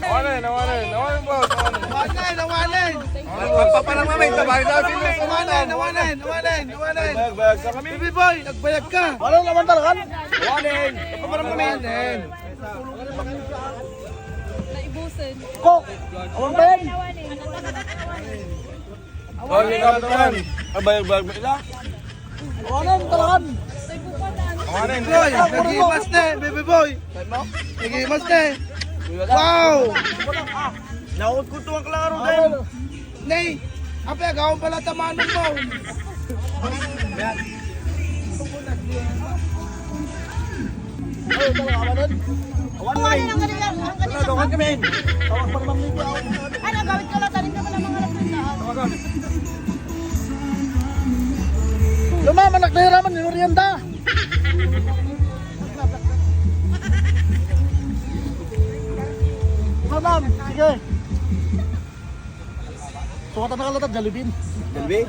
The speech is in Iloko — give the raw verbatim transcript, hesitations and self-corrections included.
Awanen, awanen, awanen, boss, awanen. Awanen, awanen. Magpaparang kami, tabay sa atin. Awanen, awanen, awanen, awanen. Bayag, bayag sa kami. Baby boy, nagbayag ka. Wala naman talaga. Awanen. Magpaparang kami. Awanen. Naibusan. Kok! Awan ba yan? Awanen, awanen. Awanen, awanen. Abayag-bayag mo ila. Awanen, talagan. Awanen. Boy, nag-iimas na eh, baby boy. Nag-iimas na eh. Wow! Naukot ko tuwang klaro din. Nay, ape, agawang pala tamanan mo. Ay, talaga, awanen. Awanen lang, awanen lang. Ang ganito. Tawag kami. Tawag pa naman dito. Ay, nagawit ka lang. Tanim ka pa ng mga alas na. Luma, manak na hiraman, ni Orienta. Ikaw, ma'am. Sige. Sukatan na ka lang, Jollibee. Jollibee?